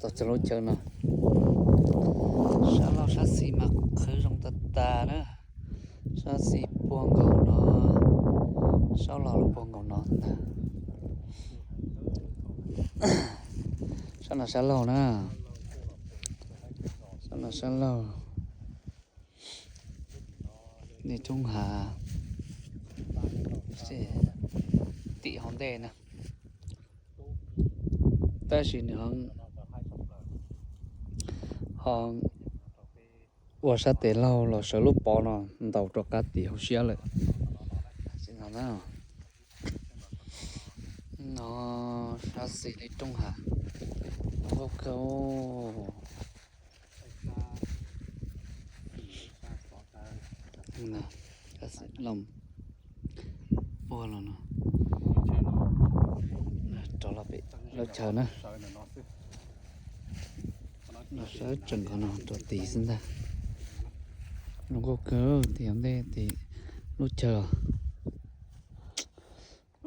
Txog txog lub chaw no, sab laug sab xis mas qhwv zoo tag tag na. Sab xis puag nkaus no, sab laug los puag nkaus no ntag. Sab no sab laug na, sab no sab laug. Li roob hav tim hauv ntej na, tab sis nws ho ua sab tes laug los sawv lub pov no ntaus rov qab tim hauv siab lawm. No sab xis li roob hav, nkauj kawg. Puag los no, rov los pem lub chaw na. Los sawv tsees qhov no rau tid xwb ntag. Zoo nkauj kawg, tim hauv ntej tim lub chaw.